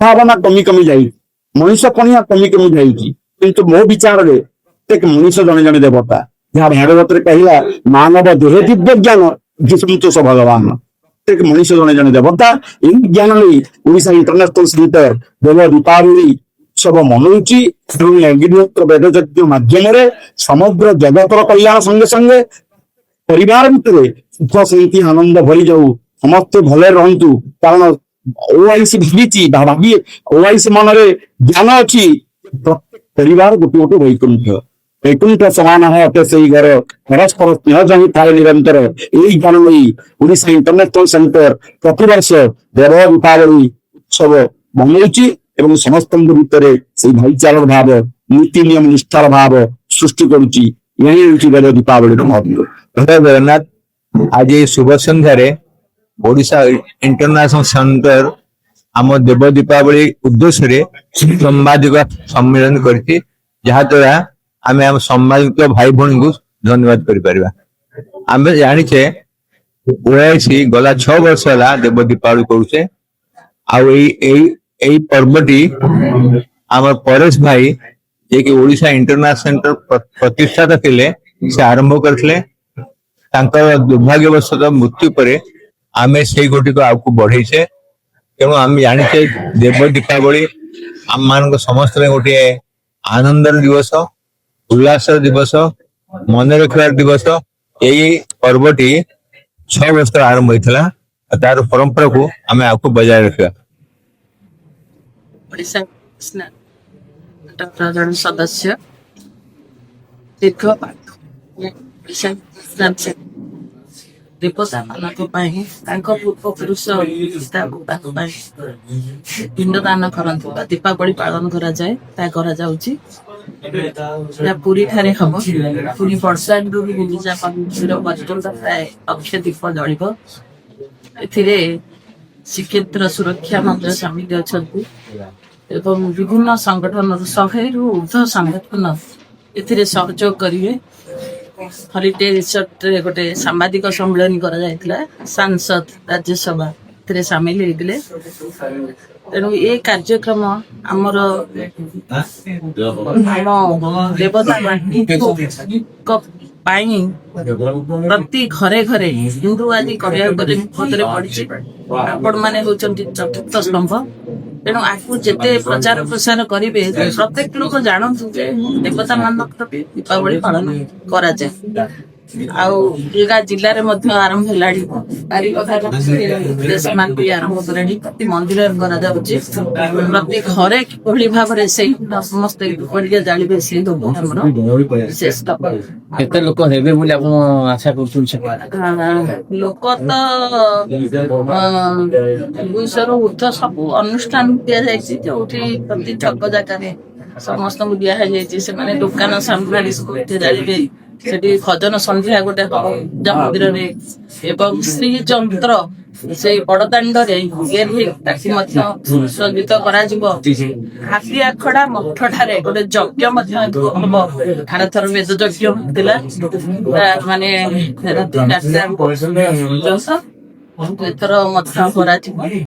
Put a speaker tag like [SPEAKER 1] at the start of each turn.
[SPEAKER 1] ଭାବନା କମି କମି ଯାଇଛି, ମଣିଷ ପଣିଆ କମି କମି ଯାଇଛି। କିନ୍ତୁ ମୋ ବିଚାରରେ ପ୍ରତ୍ୟେକ ମଣିଷ ଜଣେ ଜଣେ ଦେବତା। ଯାହା ଭାଗବତରେ କହିଲା, ମାନବ ଦେହେ ଦିବ୍ୟ ଜ୍ଞାନ ସନ୍ତୋଷ ଭଗବାନ। ପ୍ରତ୍ୟେକ ମଣିଷ ଜଣେ ଜଣେ ଦେବତା। ଏହି ଜ୍ଞାନ ନେଇ ଓଡ଼ିଶା ଇଣ୍ଟରନ୍ୟାସନାଲ ସେଣ୍ଟର ଦେବ ଦୀପାବଳି ଉତ୍ସବ ମନଉଛି ଏବଂ ଅଗ୍ନିହୋତ୍ର ବେଦ ଯଜ୍ଞ ମାଧ୍ୟମରେ ସମଗ୍ର ଜଗତର କଲ୍ୟାଣ ସଙ୍ଗେ ସଙ୍ଗେ ପରିବାର ଭିତରେ ସୁଖ, ଶାନ୍ତି, ଆନନ୍ଦ ଭରି ଯାଉ, ସମସ୍ତେ ଭଲରେ ରହନ୍ତୁ। କାରଣ ଓଆଇସି ଭାବିଛି ବା ଭାବି ଓଆଇସି ମନରେ ଜ୍ଞାନ ଅଛି, ପ୍ରତ୍ୟେକ ପରିବାର ଗୋଟେ ଗୋଟେ ବୈକୁଣ୍ଠ। ବୈକୁଣ୍ଠ ସମାନ ଅଟେ ସେଇ ଘର, ପରସ୍ପର ସ୍ନେହ ଚାହିଁ ଥାଏ ନିରନ୍ତର। ଏଇ ଜ୍ଞାନ ନେଇ ଓଡ଼ିଶା ଇଣ୍ଟରନ୍ୟାସନାଲ ସେଣ୍ଟର ପ୍ରତିବର୍ଷ ଦେବ ଦୀପାବଳି ଉତ୍ସବ ମନାଉଛି ଏବଂ ସମସ୍ତଙ୍କ ଭିତରେ ସେଇ ଭାଇଚାରାର ଭାବ, ନୀତି ନିୟମ ନିଷ୍ଠାର ଭାବ ସୃଷ୍ଟି କରୁଛି। ଏହା ହିଁ ହେଉଛି ଦେବ ଦୀପାବଳିର ମହତ୍ଵ।
[SPEAKER 2] ଜୟ ଜଗନ୍ନାଥ। ଆଜି ଏଇ ଶୁଭ ସନ୍ଧ୍ୟାରେ ଓଡ଼ିଶା ଇଣ୍ଟରନ୍ୟାସନାଲ ସେଣ୍ଟର ଆମ ଦେବ ଦୀପାବଳି ଉଦ୍ଦେଶ୍ୟରେ ସାମ୍ବାଦିକ ସମ୍ମିଳନୀ କରିଛି, ଯାହାଦ୍ୱାରା ଆମେ ଆମ ସମ୍ମାନିତ ଭାଇ ଭଉଣୀଙ୍କୁ ଧନ୍ୟବାଦ କରିପାରିବା। ଆମେ ଜାଣିଛେ, ଓଆଇସି ଗଲା 6 ବର୍ଷ ହେଲା ଦେବ ଦୀପାବଳି କରୁଛେ। ଆଉ ଏଇ ଏଇ ଏଇ ପର୍ବଟି ଆମର ପରେଶ ଭାଇ, ଯିଏକି ଓଡ଼ିଶା ଇଣ୍ଟରନ୍ୟାସନାଲ ସେଣ୍ଟର ପ୍ରତିଷ୍ଠାତା ଥିଲେ, ସେ ଆରମ୍ଭ କରିଥିଲେ। ତାଙ୍କର ଦୁର୍ଭାଗ୍ୟବଶତଃ ମୃତ୍ୟୁ ପରେ ଆମେ ସେଇ ଗୋଟିକୁ ଆଗକୁ ବଢେଇଛେ। ତେଣୁ ଆମେ ଜାଣିଛେ, ଦେବ ଦୀପାବଳି ଆମମାନଙ୍କ ସମସ୍ତ ପାଇଁ ଗୋଟିଏ ଆନନ୍ଦର ଦିବସ, ଉଲ୍ଲାସର ଦିବସ, ମନେ ରଖିବାର ଦିବସ। ଏଇ ପର୍ବଟି 6 ବର୍ଷ ଆରମ୍ଭ ହେଇଥିଲା ଆଉ ତାର ପରମ୍ପରାକୁ ଆମେ ଆଗକୁ ବଜାୟ ରଖିବା।
[SPEAKER 3] ଓଡ଼ିଶା ସେଣ୍ଟରର ଜଣେ ସଦସ୍ୟ। ଦୀର୍ଘ ଓଡ଼ିଶା ଦେବତା ମାନଙ୍କ ପାଇଁ ତାଙ୍କ ପୂର୍ବପୁରୁଷ ତାଙ୍କ ପାଇଁ ପିଣ୍ଡ ଦାନ କରନ୍ତି ବା ଦୀପାବଳି ପାଳନ କରାଯାଏ, ତାହା କରାଯାଉଛି। ଏହା ପୁରୀ ଠାରେ ହବ। ପୁରୀ ବଡଦାଣ୍ଡରୁ ଗୁଣ୍ଡିଚା ମନ୍ଦିର ପର୍ଯ୍ୟନ୍ତ ପ୍ରାୟ ଲକ୍ଷେ ଦୀପ ଜଳିବ। ଏଥିରେ ଶ୍ରୀକ୍ଷେତ୍ର ସୁରକ୍ଷା ମଧ୍ୟ ସାମିଲ ଅଛନ୍ତି ଏବଂ ବିଭିନ୍ନ ସଂଗଠନରୁ 100ରୁ ଉର୍ଦ୍ଧ୍ୱ ସଂଗଠନ ଏଥିରେ ସହଯୋଗ କରିବେ। ହଲିଡେ ରିସର୍ଟରେ ଗୋଟେ ସାମ୍ବାଦିକ ସମ୍ମିଳନୀ କରାଯାଇଥିଲା। ସାଂସଦ, ରାଜ୍ୟସଭା ଏଥିରେ ସାମିଲ ହେଇଥିଲେ। ତେଣୁ ଏ କାର୍ଯ୍ୟକ୍ରମ ଆମର ଆମ ଦେବତା ମାନଙ୍କ ପାଇଁ ପ୍ରତି ଘରେ ଘରେ ହିନ୍ଦୁ ଆଜି କହିବାକୁ ଗଲେ ବିପଦରେ ପଡିଛି। ଆପଣ ମାନେ ହଉଛନ୍ତି ଚତୁର୍ଥ ସ୍ତମ୍ଭ। ତେଣୁ ଆକୁ ଯେତେ ପ୍ରଚାର ପ୍ରସାର କରିବେ, ପ୍ରତ୍ୟେକ ଲୋକ ଜାଣନ୍ତୁ ଯେ ଦେବତା ମାନଙ୍କର ବି ଦୀପାବଳି ପାଳନ କରାଯାଏ। ଆଉ ଅଲଗା ଜିଲ୍ଲାରେ ମଧ୍ୟ ଆରମ୍ଭ ହେଲାଣି। ବାରିପଦା ସେମାନେ ବି ଆରମ୍ଭ କଲେଣି। ପ୍ରତି ମନ୍ଦିରରେ କରାଯାଉଛି। ପ୍ରତି ଘରେ କିଭଳି ଭାବରେ ସେଇ ସମସ୍ତେ ଦୀପଟିକେ ଜାଳିବେ, ସେଇ ଆମର ବିଶେଷ।
[SPEAKER 4] କେତେ ଲୋକ ହେବେ ବୋଲି ଆପଣ ଆଶା କରୁଛନ୍ତି ସେଠି?
[SPEAKER 3] ଲୋକ ତ 200ରୁ ଉର୍ଦ୍ଧ୍ୱ। ସବୁ ଅନୁଷ୍ଠାନ ଦିଆଯାଇଛି, ଯୋଉଠି ପ୍ରତି ଛକ ଜାଗାରେ ସମସ୍ତଙ୍କୁ ଦିଆ ହେଇଯାଇଛି। ସେମାନେ ଦୋକାନ ସାମ୍ନାରେ ସବୁ ଜାଳିବେ। ସେଠି ଭଜନ ସନ୍ଧ୍ୟା ଗୋଟେ ହବ ପୂଜା ମନ୍ଦିରରେ ଏବଂ ଶ୍ରୀ ଯନ୍ତ୍ର ସେଇ ବଡଦାଣ୍ଡରେ ତିଆରି, ତାକୁ ମଧ୍ୟ ସଜ୍ଜିତ କରାଯିବ। ହାତୀ ଆଖଡା ମଠ ଠାରେ ଗୋଟେ ଯଜ୍ଞ ମଧ୍ୟ ହବ। ଆରଥର ବେଦ ଯଜ୍ଞ ହେଇଥିଲା, ମାନେ ରାତି 4ଟା ପର୍ଯ୍ୟନ୍ତ। ଏଥର ମଧ୍ୟ କରାଯିବ।